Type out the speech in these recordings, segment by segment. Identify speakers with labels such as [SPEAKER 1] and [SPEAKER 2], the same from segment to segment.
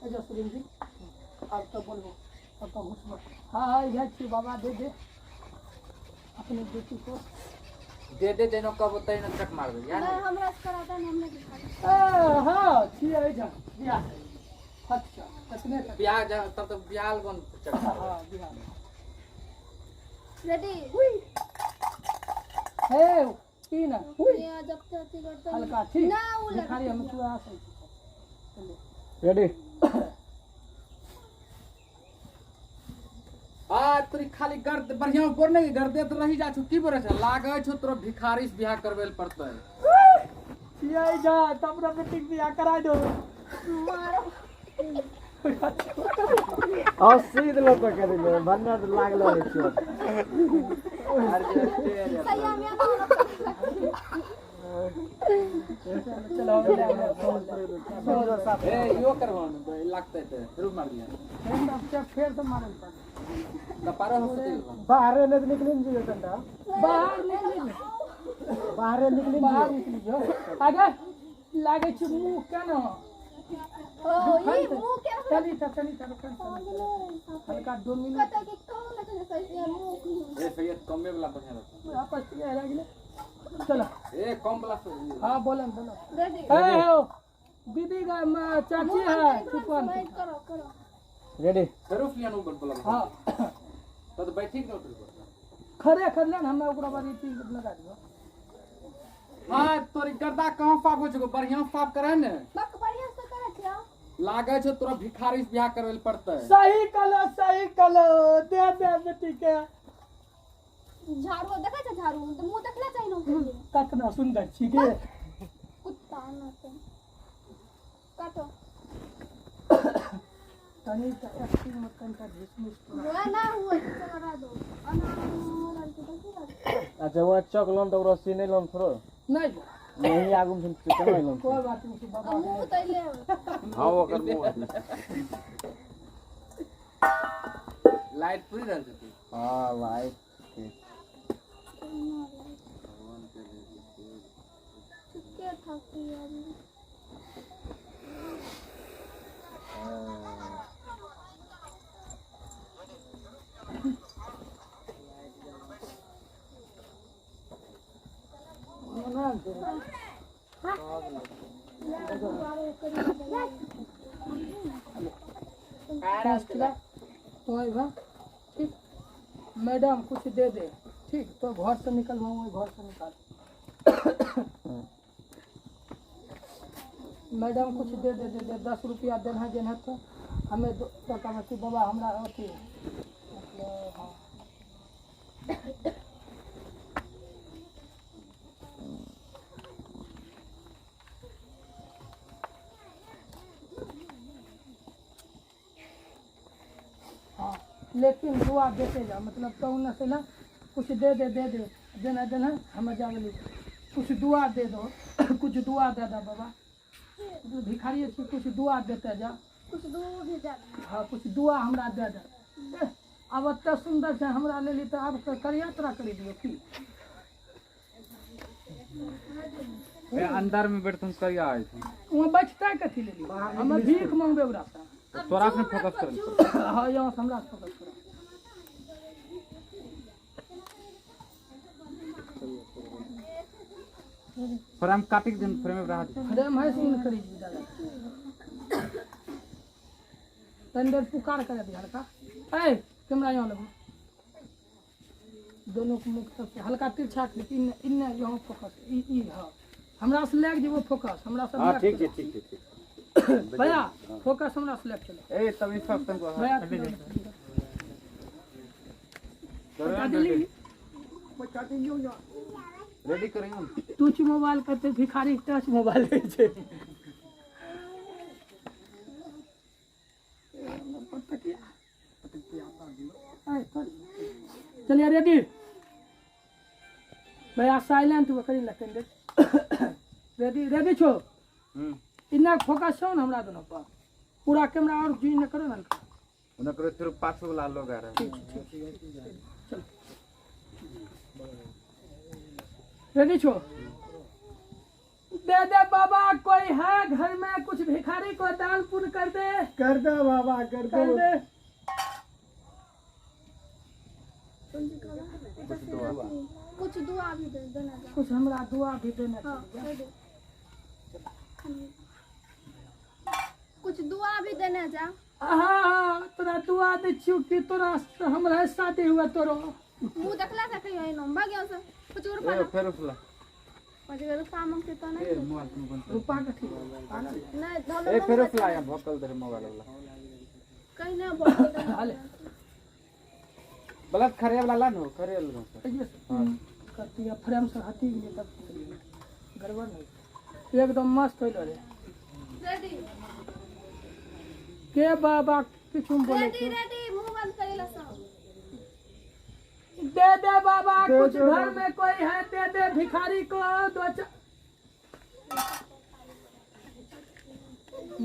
[SPEAKER 1] एजा सुरीम जी आब तो बोलबो अब तो घुसबो। हाँ हाँ इहे छी बाबा, दे दे अपने बेटी को
[SPEAKER 2] दे दे देनो कब तैनो चक मारबे यार।
[SPEAKER 3] नहीं हमरा से कराता नहीं, हमने दिखा।
[SPEAKER 1] हाँ छी एजा बियाह अच्छा कितने तक
[SPEAKER 2] बियाह जा तब तो बियाह बन चक।
[SPEAKER 1] हाँ बियाह
[SPEAKER 3] रेडी
[SPEAKER 1] हे की ना हुई
[SPEAKER 3] ये जब तक अथी करता
[SPEAKER 1] हल्का ठीक
[SPEAKER 3] ना वो
[SPEAKER 1] भिखारी हम पूरा सही
[SPEAKER 4] रेडी।
[SPEAKER 2] आ तोरी खाली गर्द बढ़िया बोल नहीं गर्दे तो रही जा छु की बोले छै लागै छौ तोरा भिखारी से बियाह करबे ल पड़तै।
[SPEAKER 1] छियै जा तब ना बेटी के बियाह करा दो।
[SPEAKER 3] मारो
[SPEAKER 4] 80 दिलो तो कर दिलो भन्ना तो लागलो है छो।
[SPEAKER 3] सही हम यहाँ
[SPEAKER 1] चलो
[SPEAKER 2] ए यो करबो न लागतै ते फिर मार दिया
[SPEAKER 1] फेर से मारल पड़तै।
[SPEAKER 2] कपारो हंसते
[SPEAKER 4] बाहरे नहीं निकली जी कंटा
[SPEAKER 1] बाहर निकली
[SPEAKER 4] बाहरे निकली
[SPEAKER 1] बाहर निकली जो आगे लागे छै मुंह केना
[SPEAKER 3] ओ ये मुंह के
[SPEAKER 1] चली त चली त हल्का 2 मिनट
[SPEAKER 3] कत के कौन ना सही मुंह
[SPEAKER 2] ए सैयद कमे वाला बढ़िया रहता
[SPEAKER 1] आपस में लागले। चलो
[SPEAKER 2] ए कम वाला।
[SPEAKER 1] हाँ बोलन बोलो
[SPEAKER 3] रेडी
[SPEAKER 1] ए हो दीदी का चाची है चुपन
[SPEAKER 3] करो करो
[SPEAKER 4] रेडी
[SPEAKER 2] करो फियानो बोल।
[SPEAKER 1] हां
[SPEAKER 2] तो बैठी न उठ
[SPEAKER 1] खरे खरले न हम ओकरा बाद ई लगा दियो।
[SPEAKER 2] हां तोरी गर्दा कहां साफ हो छौ बढ़िया साफ करे ने
[SPEAKER 3] बक बढ़िया से करे छियो
[SPEAKER 2] लागै छौ तोरा भिखारी से बियाह करबे ल पड़तै।
[SPEAKER 1] सही कलो सही कलो दे दे बेटी के
[SPEAKER 3] झाड़ू देखै छै झाड़ू तो मुंह देखला चाहिए न
[SPEAKER 1] कतना सुंदर छी गे
[SPEAKER 3] कुत्ता न तो काटो
[SPEAKER 1] तनी त एक्टिंग में कनका घिसमिस
[SPEAKER 3] वो ना हुआ चला दो अना
[SPEAKER 4] अच्छा वो चक लोन तो रस्सी नहीं लोन थोड़ो
[SPEAKER 1] नहीं
[SPEAKER 4] नहीं आगू में चक नहीं लोन
[SPEAKER 1] कोई बात नहीं बाबा
[SPEAKER 3] मुंह त ले
[SPEAKER 4] हां ओकर मुंह
[SPEAKER 2] लाइट पूरी रहल छै।
[SPEAKER 4] हां लाइट
[SPEAKER 3] ठीक था यार।
[SPEAKER 1] तो ठीक मैडम कुछ दे दे ठीक तो घर से निकल घर से निकाल मैडम कुछ दे दे दे दे 10 रुपया देना देना तो हमें तो बाबा हमरा अथी मतलब हाँ हाँ लेकिन दुआ देते जा मतलब तो न से ना कुछ दे दे दे दे देना देना हम जावे कुछ दुआ दे दो कुछ दुआ दे दो बाबा भिखारी छी कुछ दुआ देते जा
[SPEAKER 3] कुछ दूर भी जा।
[SPEAKER 1] हाँ कुछ दुआ हमरा दे दे। अब एते सुंदर से हमरा लेली तो आब कर यात्रा करी दियो की
[SPEAKER 2] ए अंदर में बैठ तुम करिया आए थे
[SPEAKER 1] वहाँ बैठता कथी लेली हम भीख मांगबे ओकरा से
[SPEAKER 2] तोरा से फोकस कर।
[SPEAKER 1] हाँ यहाँ से हमरा फोकस कर।
[SPEAKER 2] फ्रेम काटी के दिन फ्रेम में रहा दे
[SPEAKER 1] फ्रेम है सीन करी दी दादा तंदर पुकार कर दी हल्का ए कैमरा यहाँ लगो दोनों के मुख से हल्का तिरछा इन इन यहाँ फोकस ई ई हाँ हमरा से लग जेबो फोकस हमरा से।
[SPEAKER 4] हां ठीक है ठीक है ठीक
[SPEAKER 1] भैया फोकस हमरा से लग चलो
[SPEAKER 2] ए तब इस सब तुमको
[SPEAKER 1] भैया
[SPEAKER 2] रेडी करेंगे।
[SPEAKER 1] टच मोबाइल करते भिखारी टच मोबाइल दै छै। चलिए रेडी भैया साइलेंट हुआ करी लखन दे रेडी रेडी छो इतना फोकस छो ना हमरा दोनों पर पूरा कैमरा और जी न करो ना
[SPEAKER 2] न करो फिर पाछू वाला लोग आ रहे हैं।
[SPEAKER 1] ठीक ठीक चलो रेडी छो दे दे बाबा कोई है घर में कुछ भिखारी को दान पुण्य कर दे।
[SPEAKER 4] कर दे बाबा, कर
[SPEAKER 1] कर
[SPEAKER 4] दे।
[SPEAKER 1] दे।
[SPEAKER 3] कुछ दुआ भी दे देना जा।
[SPEAKER 1] कुछ हमरा दुआ भी देना
[SPEAKER 3] हाँ
[SPEAKER 1] चाहिए।
[SPEAKER 3] दे दे। कुछ दुआ भी देने जा।
[SPEAKER 1] हाँ तोरा दुआ दै छियौ कि तोरा से हमरा शादी हुआ तोरो।
[SPEAKER 3] मुँह देखला से कहियो एनो भाग गया से 5 रुपया
[SPEAKER 2] ए
[SPEAKER 3] ला।
[SPEAKER 2] फेर उठला।
[SPEAKER 3] 5 रुपया मांगते तो नहीं।
[SPEAKER 2] ए मोबाइल तुम बंद कर।
[SPEAKER 1] रुपा कथी पागल
[SPEAKER 3] नहीं हम
[SPEAKER 2] ए फेर उठला या भोकल दे मोबाइल वाला।
[SPEAKER 3] कहीं ना बोल।
[SPEAKER 1] हाले
[SPEAKER 2] बलत खरे वाला ला नो खरे वाला लो।
[SPEAKER 1] हां करती है फ्रेम से हटी गेलै तब गड़बड़ नहीं, एकदम मस्त होइल रे।
[SPEAKER 3] रेडी
[SPEAKER 1] के बाबा किछु बोले
[SPEAKER 3] रेडी रेडी मुंह बंद करेला सब।
[SPEAKER 1] दे दे बाबा
[SPEAKER 4] दे
[SPEAKER 1] कुछ
[SPEAKER 4] दे
[SPEAKER 1] घर
[SPEAKER 4] बाबा।
[SPEAKER 1] में कोई है दे दे भिखारी को दो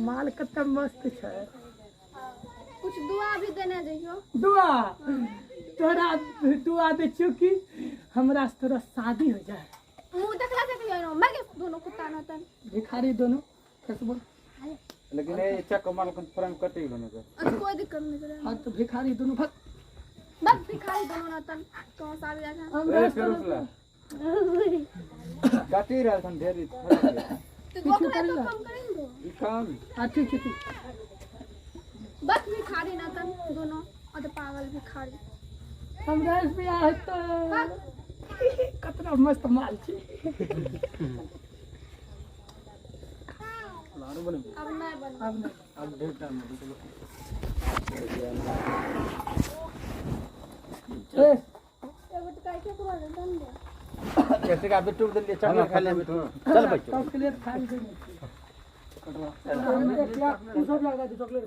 [SPEAKER 1] माल कते मस्त छै।
[SPEAKER 3] कुछ दुआ भी देने जइयो।
[SPEAKER 1] दुआ तोरा दुआ दे छियौ कि हमरा से तोरा शादी हो जाए।
[SPEAKER 3] मुंह देखला से कहियो एनो भाग गया दोनों कुत्ता न तन
[SPEAKER 1] भिखारी दोनों फिर से बोल।
[SPEAKER 2] लेकिन ए चक मार कन फ्रेम कटी गेलो ने।
[SPEAKER 3] अच्छा कोई दिक्कत नहीं करे।
[SPEAKER 1] हाँ तो भिखारी दोनों भग
[SPEAKER 3] बस भिखारी दोनों न तन कौन सा भी जा।
[SPEAKER 1] हमरा
[SPEAKER 2] ए
[SPEAKER 1] से
[SPEAKER 2] फेर
[SPEAKER 1] तोरा-
[SPEAKER 2] उठला कटी रहल थन ढेरी।
[SPEAKER 3] तो
[SPEAKER 1] पीछू
[SPEAKER 3] गोकरा तो
[SPEAKER 1] करेला।
[SPEAKER 3] कम करेंगे।
[SPEAKER 2] ई काम
[SPEAKER 1] हाँ ठीक छै ठीक।
[SPEAKER 3] बस भिखारी न तन दोनों और तो पागल भिखारी।
[SPEAKER 1] हमरा से बियाह हेतै। कतना मस्त माल छै।
[SPEAKER 3] अब नहीं बन।
[SPEAKER 1] अब नहीं।
[SPEAKER 2] अब ढेर टाइम हो चलो।
[SPEAKER 1] ए
[SPEAKER 3] एगो तो काहे के बोल दन दे।
[SPEAKER 2] कैसे का बिट्टू दे चॉकलेट खा ले बिट्टू। चल बैठ
[SPEAKER 1] चॉकलेट खाइ छै। कटवा तू सब लगा दे चॉकलेट।